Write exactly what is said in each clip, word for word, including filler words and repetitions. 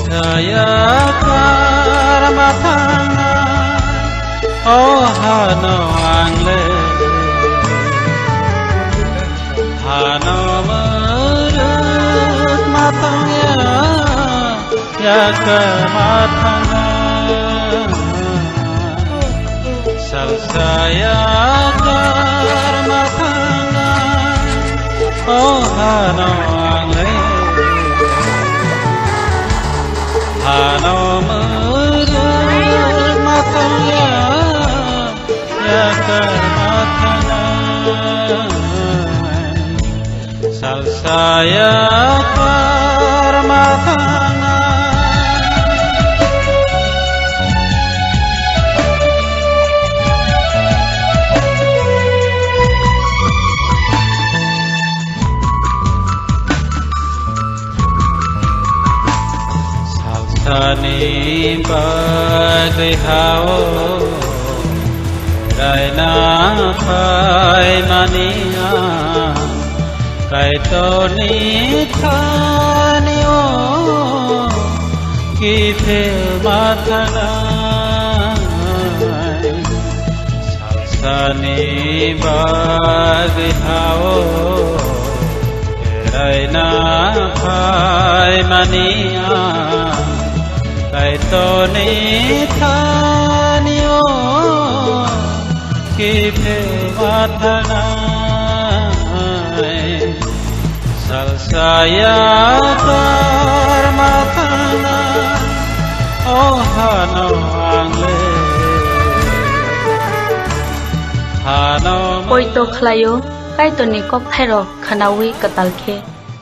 Saya karma thangna, o hano ang le. Hano muruk ma tongya, ya karma thangna. Salsaya karma thangna, o hano ang le. Hano muruk ma tongya, ya karma thangna. Salsaya karma thangna. Salsani bagwi hao raina phaimani ang Kaitorni thani o kiphil ma thanai. Salsani bagwi hao raina phaimani ang Kaitorni thani o kiphil ma thanai. Salsaya karma thangna, o hano ang le. Hano Poito khlaio, Kaitorni kokthairok khwnaui kwtal khe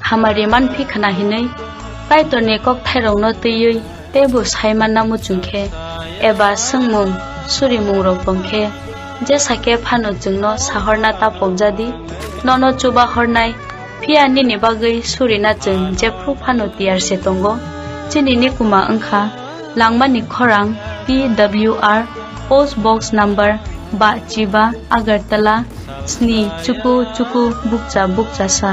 hamari manphi khwna hinwi, Kaitorni kokthairokno twiwi teibo sai manna muchung khe, eba swngmung surimungrok tong khe, jesa khe phano chwngno sahorna ta pokjadi, nono chubahornai, phiya nini bagwi surina chwng jephru phano tiyar se tongo. Chini nikuma wngkha Langmani Khorang T W R, Post Box Number ba chiba, Agartala sni chuku chuku bukcha bukcha sa.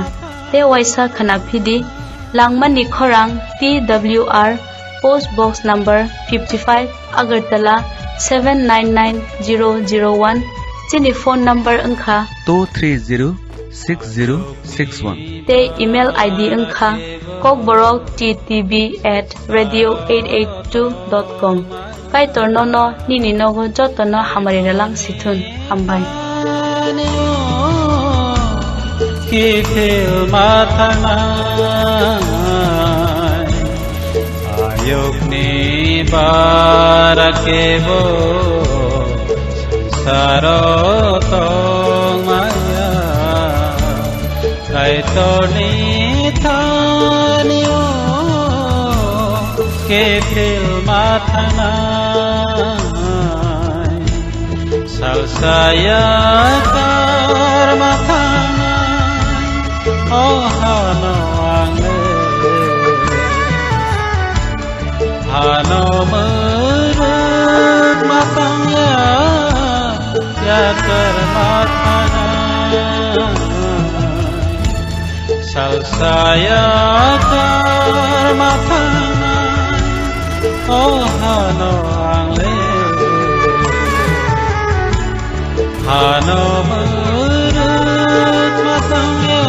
Tei waisa khwna phidi, Langmani Khorang T W R, Post Box Number fifty five, Agartala seven nine nine zero zero one. Chini phone number wngkha two three zero six zero six one. Tei email I D wngkha kokborok T T B at radio eight eight two dot com. Kaitor nono nini nogo jotono hamari relang sithun. Hambai. Kiphil ma thanai, ayukni bara kebo saro tongmaya. Kaitorni thani o kiphil ma thanai, salsaya karma thanai, o hano ang le. Hano muruk ma tongya, ya karma thanai. Salsaya karma thanai, o hano ang le. Hano muruk ma tongya,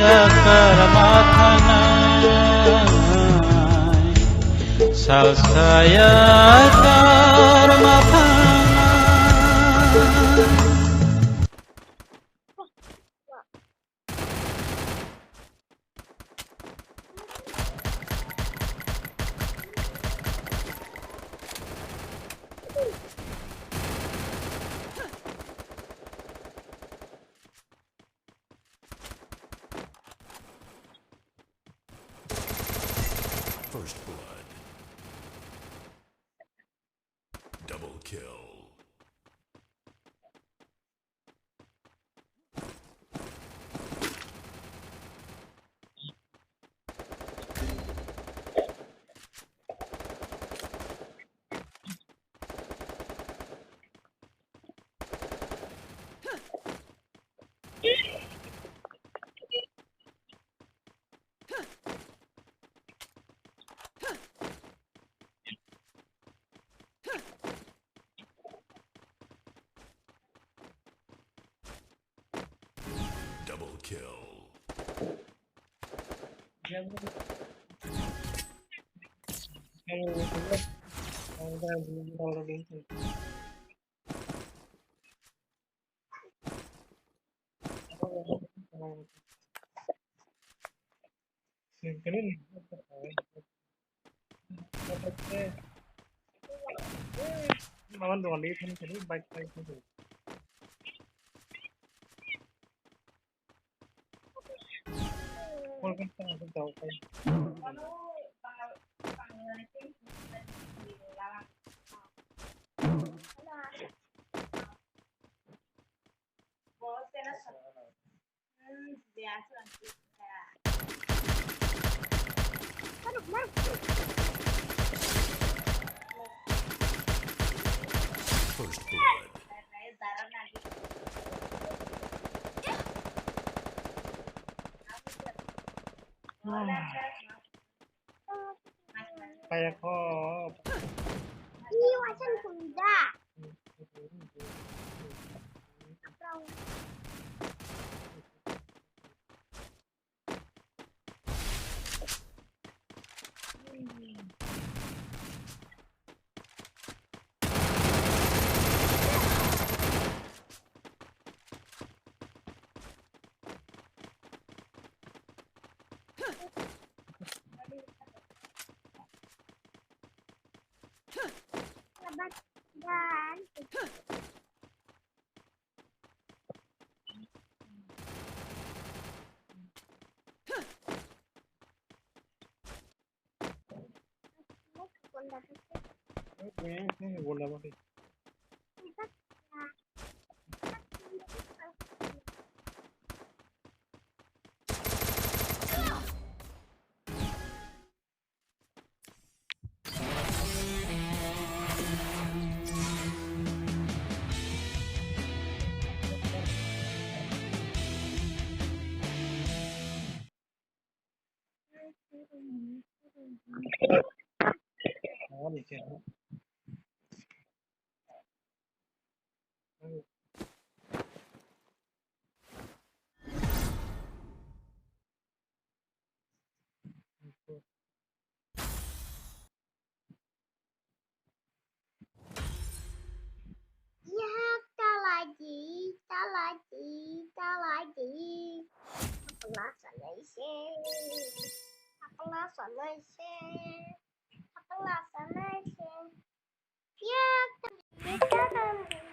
ya karma thanai. Salsaya karma thanai. First blood. Double kill. kill. Maman dogan digi thani thani bike bike thani. Kolkata thani thani. First blood. Kaya ko. Ini wajan kuda. Yak talaji, talaji, talaji. Akla sanai se, akla sanai se, akla sanai se. Yak talaji, talaji.